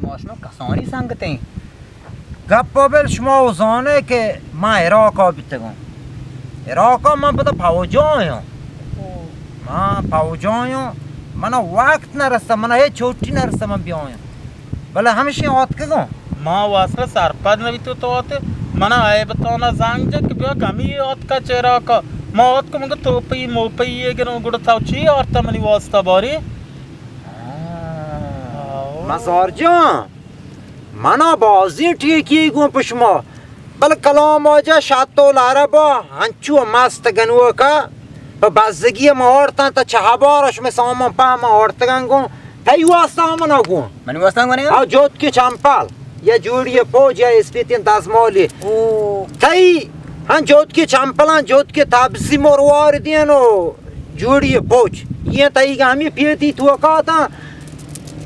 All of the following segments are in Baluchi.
ما شما کسانی سنگتیں؟ گپ ءَ بل، شما و زانے کہ ما عراق ءَ بیتگوں۔ عراق ءَ من پدا پوجا آیاں۔ ما پوجا آیاں، منا وقت نہ رستا، منا ہچ چھٹی نہ رستا من بیایاں۔ بلے ہمشی آتکگوں۔ ما واسرا سرپد نہ بیتو تو آتے، منا ایبتانا زنگ جت کہ بیا گمی آتکا چہ عراق ءَ۔ ما آتکو مگہ توپئی موپئی گروں، گڑا تو چی آرتا منی واسطہ باری؟ مزار جان، منا بازیں ٹیکی گوں پہ شما، بلے کلام واجہ شات و لاربا انچو مست گنوکا پہ بزگی ما آرتاں تا چہ ہبار شمے سامان پہ ما آرتگاں گوں، تئی واسطہ منا گوں۔ منی واسطہ گوں؟ آ جوت کے چمپل، یا جوڑی پوج یا اسپیتین دزمالی۔ او۔ تئی ہاں جوت کے چمپلاں، جوت کے تابسی مروار دین و جوڑی پوچ۔ یہ تئی گامی پیتی تو کاتا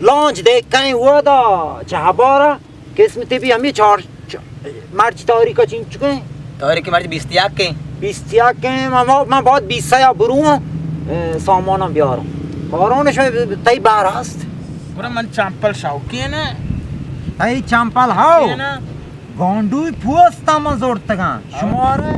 لانچ دیکھ کہیں ہوا دا چہ ہبارا قسمتی بھی ہمیں چار، چ-، مرچی تاریخ چین چکے؟ تاریخ مرچی بیست یک کے۔ بیست یک کے، ما، ما، ما بعد بیست یا برو ہوں، اے، سامانم بیاروں۔ کارونش میں تئی بار ہست۔ برا من چمپل شوقین ہے۔ تئی چمپل ہاو۔ شوقین ہے۔ گانڈوی پوست من زرتگاں۔ شمارے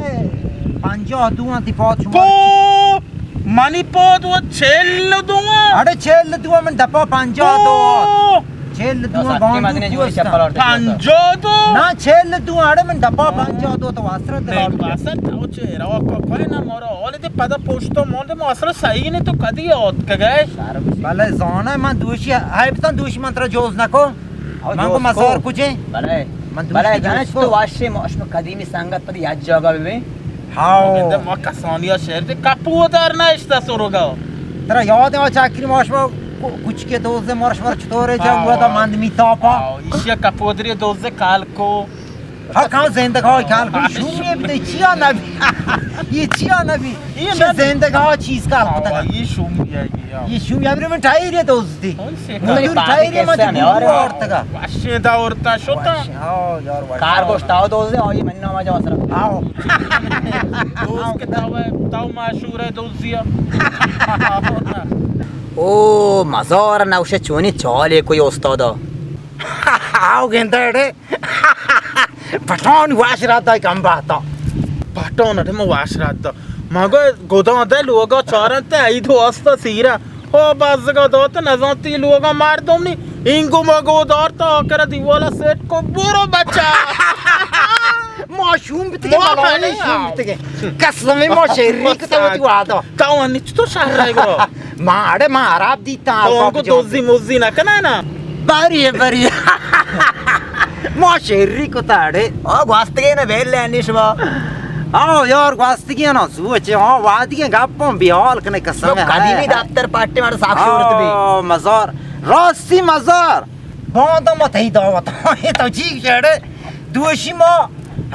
پنجاہ دو انت پاد شما۔ پو! منی پاد و چل دو انت۔ اڑے چل دو من دپا پنجاہ دو۔ پو! چل دو گانڈوی پوست۔ پنجاہ دو؟ نا، چل دو، اڑے من دپا پنجاہ دو تو واسرا دلال۔ باسا تو چہ عراق کوئی نہ مارا حال دے پدا پشت مونده ما اصلا صحیح نہیں تو کدی آت کگئے۔ بلے زانا من دوشی، ہائے بتن دوشی من ترا جوز نکو۔ او من کو دوست مزار کو۔ کجے؟ بلے۔ من دوست بلے، دوست جانے کو۔ تو واشے ما شما قدیمی سنگت پد یک جاگا ببیں۔ ہاو۔ گندے ما کسانیا شہر دے کپو در نہ اشتا سروگا۔ ترا یاد ہے ما چاکری ما شما کو-، کچھ کے دوست دے مارش مار چطور ہے جا ہوا دا مند میتا پا۔ ہاو، ایشیا کپو دری دوست دے کال کو۔ ہاں، کہاں زندگ ہو، کال کو شوم یہ بدے چیا نبی۔ یہ چیا نبی۔ یہ چہ نہ زندگا چیز کا کتگا۔ یہ شوم بھی آئی گیا۔ یہ شوم یا من ٹائر یہ دوست دی۔ مزدور ٹائر یہ مجبور آورتگا۔ وشیں دور تا شتا۔ ہاں یار، وش۔ کار گوشتا دوست دے، آئی من نام جا سر۔ ہاں۔ دوست کے تاو، تاو مشہور ہے دوست دیا۔ او مزار نوشے چونی چالے کوئی استادا۔ آو گندڑے۔ پٹان واش رات دای کم باتا۔ پٹان اڑے ما واش رات دا۔ ما گو گودان دے لوگا چارنت عید واسطہ سیرا۔ او بازگا دات نزانتی لوگا مردم نی۔ اینگو ما گودار تا آکر دیوالا سیٹ کو برو بچا۔ ما شوم بتگے ما ملائے بڑے شوم ہاں۔ بتگے۔ قسم ما شہری کو تو وعدہ۔ تو انی چطور شہر رہ گرو؟ ما اڑے ما عرب دیتا تو کو دوزی موزی نہ کنا نا۔ باری باری۔ ما شہری کتا اڑے۔ آ گواستگے نہ بیل لینی شما۔ آ یار گواستگی نا سوچے، آ وادی گپاں بیال کنے قسم ہے۔ قدیمی دفتر پاٹے مارا ساکھ شورت بھی۔ آ، مزار۔ راستی مزار۔ باندا ما تئی دعوت آئے تو چی شڑے۔ دوشی ما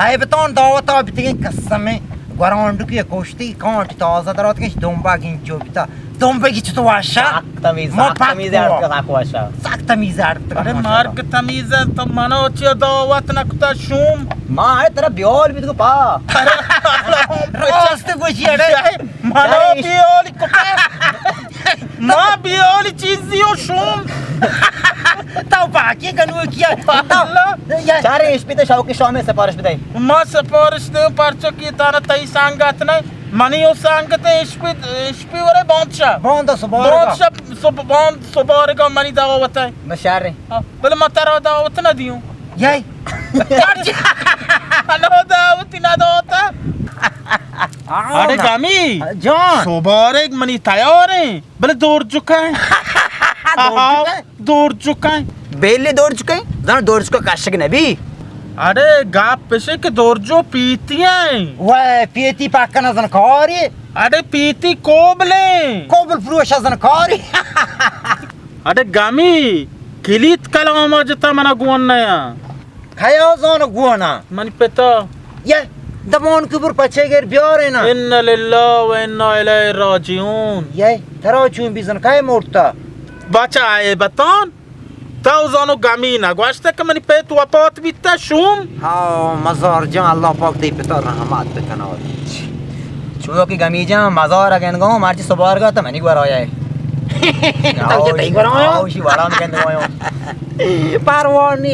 ہیبتان دعوت آ بیتگیں قسم ہے۔ گورانڈو کی کوشتی کانٹ تازہ درات کش دومبا گنجو بیتا۔ دمبگی چطو واشا؟ سک تمیز، ما سک پک تمیز کو۔ اڑتگا سک واشا۔ سک تمیز اڑتگا اڑے ماشاءاللہ۔ مرگ تمیز ہے، تو منو چیا دعوت نکتا شوم؟ ما اڑے ترا بیال بیت کو پا۔ راست گوشی اڑے۔ منو بیال کتا۔ ما بیال چیزی و شوم۔ تو پاکی کنو کیا؟ اللہ۔ چارے اشپی تے شوقی شومے سفارش بدے۔ ما سفارش دے پرچو کی تانا تئی سانگت نہیں۔ منی او سانگت ہے اشپی، اشپی ورے بانچا۔ باندا سبارگا۔ بانچا سب، باندا سبارگا منی دعوت ہے۔ بشار رہے۔ ہاں، بلے ما ترا دعوت نہ دیوں۔ یہی۔ انو دعوت نہ دعوت۔ اڑے گامی۔ جان۔ سبارگ منی تیار ہیں۔ بلے دور چکا ہے۔ دور چکا ہے؟ دور چکا ہے۔ بیلی دور چکا ہے؟ زان دور چکا کشک نبی۔ اڑے گپ پشے کہ دورجو پیتی ہیں۔ وے پیتی پکا نزن کاری۔ اڑے پیتی کوبلیں۔ کوبل فروش زن کاری۔ اڑے گمی کلیت کلام جتا منا گون نیا۔ کیا زان گونا؟ من پتا۔ یہ دمان کبر پچے گر بیارے نا۔ انا للہ و انا الیہ راجعون۔ یہ ترا چون بیزن کئے مرتا؟ بچا اے بتان۔ تو زانو گمی نہ گوشتہ کہ منی پت وفات بیتہ شوم۔ ہاو مزار جان، اللہ پاک تئی پتا رحمت بکنات۔ چو کہ گمی جان مزار اگن گو مرچی سبارگا تو منی گورا آیا ہے۔ تو چہ تئی گورا آیو؟ آؤ، شی وڑان کن آیو۔ پرواہ نی۔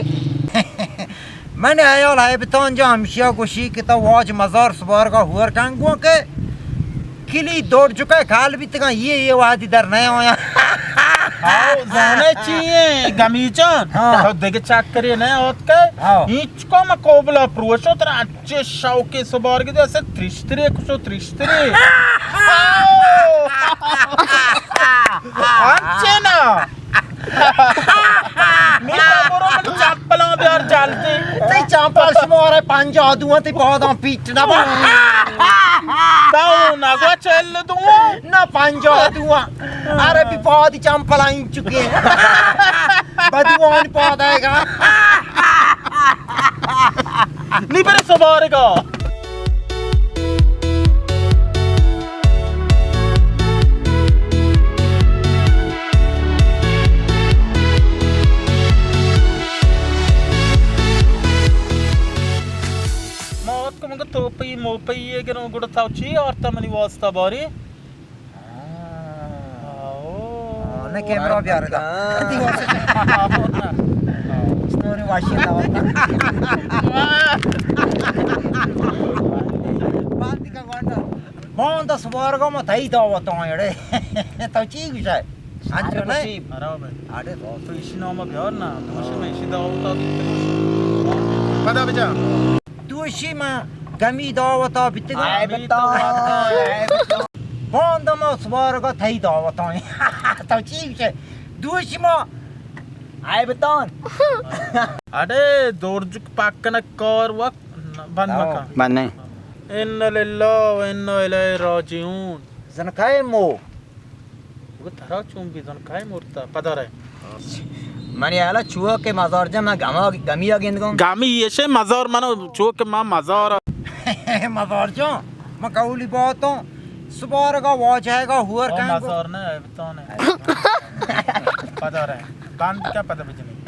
من حیال ہے بتان جا ہمشیا گوشی کہ تو واج مزار سبارگا ہور کن گو کہ کلی دور چکا کال بیتگا، یہ، یہ وادی در نہ آیا۔ آؤ، زانے چی ہے، گمی جان؟ ہاں۔ تو دگہ چکرے نہ ہوت کے؟ ہاں۔ ہیچ کو میں قابل پروشو ترا چہ شوقے سبارگی دے، اسے ترشترے کشو، ترشترے۔ انچے نا۔ نی تو برو من چپلاں بیار جلدی۔ تئی چمپل شمارے پنجاہ دو انت، تئی پاداں پیٹ نہ با۔ تو نگو چل دو۔ نہ، پنجاہ دو۔ ارے بی پادی چمپل این چکے۔ بدوان پاد آئے گا۔ نی برے سبارگا۔ ما اتکم انگا توپئی موپئی گروں، گڑا تو چی آرتا منی واسطہ باری؟ ہاں۔ آؤ۔ ہاں، نہ کیمرہ بیار دا۔ ہاں۔ اسٹوری واشی دا۔ باندا سبارگا ما تئی دعوت آں اڑے۔ تو چی گوشے؟ انچو نہ؟ خراب ہے۔ اڑے تو۔ تو ایشی نام بیار نا۔ تو ایشی دعوت آ۔ پدا بجا۔ دوشی ما گمی دعوتا بیتگاں۔ باندا ما سبارگا تئی دعوتا۔ تو چی گوشے؟ دوشی ما۔ اڑے دورجک پاک کنگ کار وقت بند مکن۔ بند نہیں۔ انا للہ و انا الیہ راجعون۔ زنکائے مو۔ بگو ترا چون بی زنکائے مرتا، پدر ہے۔ منی حالا چوہ کہ مزار جان، من گما، گمی ءَ گندگاں۔ گمی ایشے مزار منو، چو کہ من مزار۔ مزار جان، من قولی باتوں، سبارگا واجہگا ہور او کن گو۔ مزار نہ، ایبتان ہے۔ پدر ہے۔ بند کا پدر بجنی۔